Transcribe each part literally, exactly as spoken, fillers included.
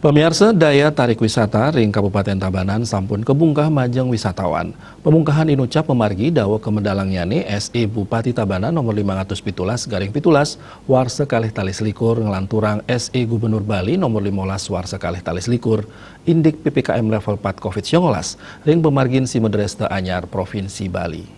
Pamiarsa, daya tarik wisata ring Kabupaten Tabanan sampun kabungkah majeng wisatawan. Pamungkahan inucap mamargi daweg kamedalangnyané S E Bupati Tabanan nomor lima ratus pitulas garing pitulas warsa kalih tali selikur nglanturang S E Gubernur Bali nomor limolas warsa kalih tali selikur indik P P K M level empat covid sembilan belas ring pamargin Simodresta Anyar, Provinsi Bali.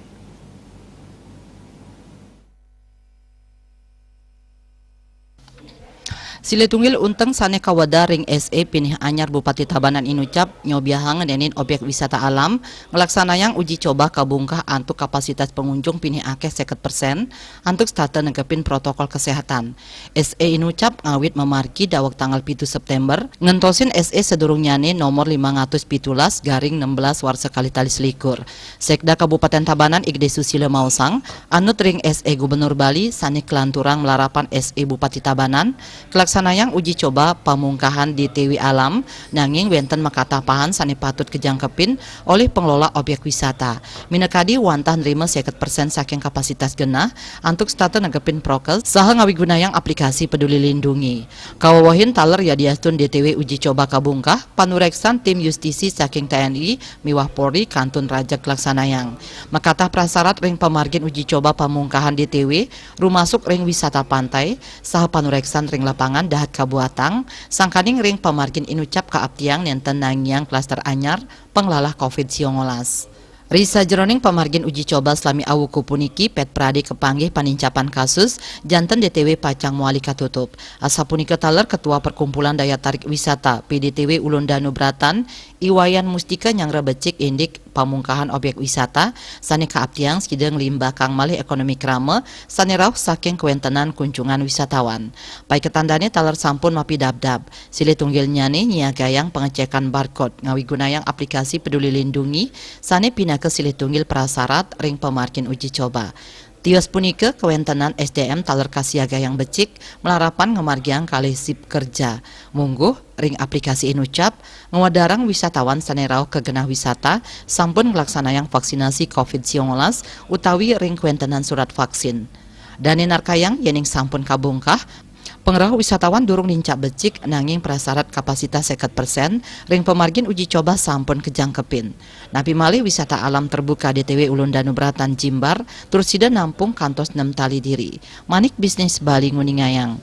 Silih tunggil unteng sané kawedar ring S E pinih anyar Bupati Tabanan inucap nyobiahang ngenénin objek wisata alam nglaksanayang uji coba kabungkah antuk kapasitas pangunjung pinih akéh seket persen antuk setata negepin protokol kesehatan. S E inucap ngawit mamargi daweg tanggal pitu September, ngentosin S E sadurungnyané nomor lima ratus pitulas garing enam belas warsa kalih tali selikur. Sekda Kabupaten Tabanan Igde Susila maosang, anut ring S E Gubernur Bali sané kalanturang malarapan S E Bupati Tabanan, kalaksanayang uji coba pamungkahan D T W alam, nanging wénten makatah pahan sané patut kajangkepin olih pengelola objek wisata. Minakadi wantah nrima seket persen saking kapasitas genah antuk setata negepin prokes saha ngawigunayang aplikasi Peduli Lindungi. Kawewehin taler yadiastun D T W uji coba kabungkah, panureksan tim justisi saking T N I miwah Polri kantun rajeg laksanayang. Makatah prasarat ring pamargin uji coba pamungkahan D T W, rumasuk ring wisata pantai, saha panureksan ring lapangan dahat kabuatang, sangkaning ring pamargin inucap kaaptiang nénten nangiang klaster anyar panglalah covid sembilan belas. Ri sajeroning pamargin uji coba salami awuku puniki, Pét Pradi kapanggih panincapan kasus, janten D T W pacang mawali katutup. Asapunika taler Ketua Perkumpulan Daya Tarik Wisata, P D T W Ulun Danu Bratan, I Wayan Mustika nyanggra becik indik pamungkahan objek wisata, sané kaaptiang sida nglimbakang malih ékonomi krama, sané rauh saking kawéntenan kunjungan wisatawan. Paiketan dané taler sampun mapidabdab. Silih tunggilnyané nyiagayang pangecékan barcode ngawigunayang aplikasi Peduli Lindungi sané pinaka silih tunggil prasarat ring pamargin uji coba. Tios punika kawéntenan S D M taler kasiagayang becik malarapan ngamargiang kalih sip kerja. Mungguh ring aplikasi inucap, ngwedarang wisatawan sané rauh ka genah wisata sampun nglaksanayang vaksinasi covid sembilan belas utawi ring kawéntenan surat vaksin. Dané narkayang yéning sampun kabungkah, pangrauh wisatawan durung nincap becik nanging prasarat kapasitas seket persen ring pamargin uji coba sampun kajangkepin. Napi malih wisata alam terbuka D T W Ulun Danu Bratan jimbar, tur sida nampung kantos nem tali diri. Manik Bisnis Bali nguningayang.